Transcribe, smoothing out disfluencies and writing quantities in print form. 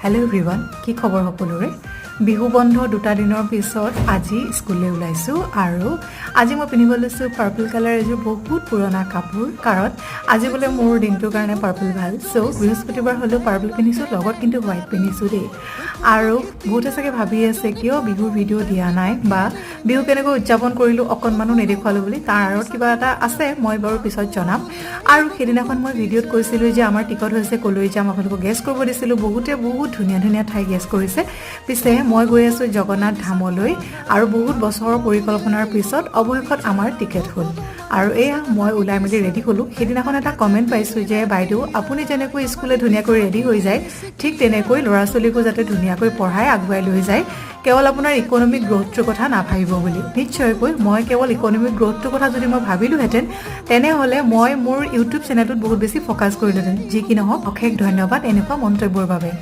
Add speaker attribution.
Speaker 1: Hello' everyone, কি খবৰ সকলোৰে? বিহু বন্ধ দুটা দিনৰ পিছত আজি স্কুললৈ ওলাইছোঁ আৰু আজি মই পিন্ধিব লৈছোঁ পাৰ্পল কালাৰ এযোৰ বহুত পুৰণা কাপোৰ, কাৰণ আজি বোলে মোৰ দিনটোৰ কাৰণে পাৰ্পল ভাল। চ' বৃহস্পতিবাৰ হ'লেও পাৰ্পল পিন্ধিছোঁ, লগত কিন্তু হোৱাইট পিন্ধিছোঁ দেই। আৰু বহুতে চাগে ভাবি আছে কিয় বিহুৰ ভিডিঅ' দিয়া নাই বা বিহু কেনেকৈ উদযাপন কৰিলোঁ অকণমানো নেদেখুৱালোঁ বুলি। তাৰ আঁৰত কিবা এটা আছে, মই বাৰু পিছত জনাম। আৰু সেইদিনাখন মই ভিডিঅ'ত কৈছিলোঁ যে আমাৰ টিকট হৈছে, ক'লৈ যাম আপোনালোকক গেছ কৰিব দিছিলোঁ। বহুতে বহুত ধুনীয়া ধুনীয়া ঠাই গেছ কৰিছে। পিছে মই গৈ আছোঁ জগন্নাথ ধামলৈ আৰু বহুত বছৰৰ পৰিকল্পনাৰ পিছত অৱশেষত আমাৰ টিকেট হ'ল আৰু এয়া মই ওলাই মেলি ৰেডি হ'লোঁ। সেইদিনাখন এটা কমেণ্ট পাইছোঁ যে বাইদেউ, আপুনি যেনেকৈ স্কুলে ধুনীয়াকৈ ৰেডি হৈ যায়, ঠিক তেনেকৈ ল'ৰা ছোৱালীকো যাতে ধুনীয়াকৈ পঢ়াই আগুৱাই লৈ যায়, কেৱল আপোনাৰ ইকনমিক গ্ৰ'থটোৰ কথা নাভাবিব বুলি। নিশ্চয়কৈ মই কেৱল ইকনমিক গ্ৰ'থটোৰ কথা যদি মই ভাবিলোহেঁতেন, তেনেহ'লে মই মোৰ ইউটিউব চেনেলটোত বহুত বেছি ফ'কাছ কৰিলোহেঁতেন। যি কি নহওক, অশেষ ধন্যবাদ এনেকুৱা মন্তব্যৰ বাবে।